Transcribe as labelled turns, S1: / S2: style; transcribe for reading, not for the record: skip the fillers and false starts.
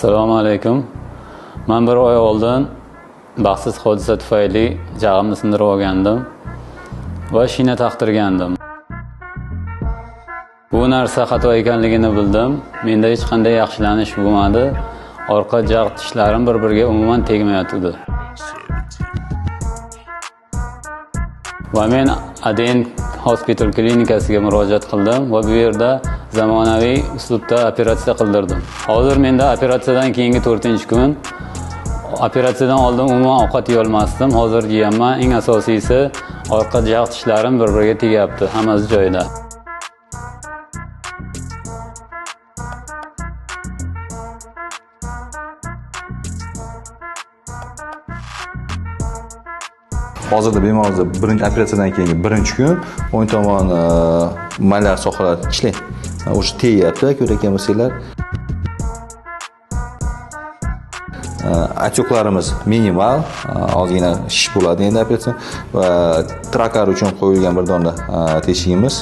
S1: Assalomu alaykum. Men bir oy oldin baxtsiz hodisa tufayli jag'imni sindirib olgandim va shina taqtirgandim. Bu narsa xato ekanligini bildim. Menda hech qanday yaxshilanish bo'lmadi. Orqa jag' tishlarim bir-biriga umuman tegmayotdi. Va men Aden Hospital klinikasiga murojaat qildim va bu yerda zamonaviy uslubda operatsiya qildirdim. Hozir menda operatsiyadan keyingi 4-kun. Operatsiyadan oldin umuman ovqat yeyolmasdim. Hozir yeyapman. Eng asosiysi orqa jag' tishlarim bir-biriga tegyapti. Hammasi joyida.
S2: Hozirda bemorimizda birinchi operatsiyadan keyingi birinchi kun o'ng tomon maylar sohalar ishlang. O'sha tegyapti, ko'rayotgan bo'lsanglar. Отекlarimiz minimal, ozgina shish bo'ladi endi operatsiya va trakar uchun qo'yilgan bir dona teshigimiz.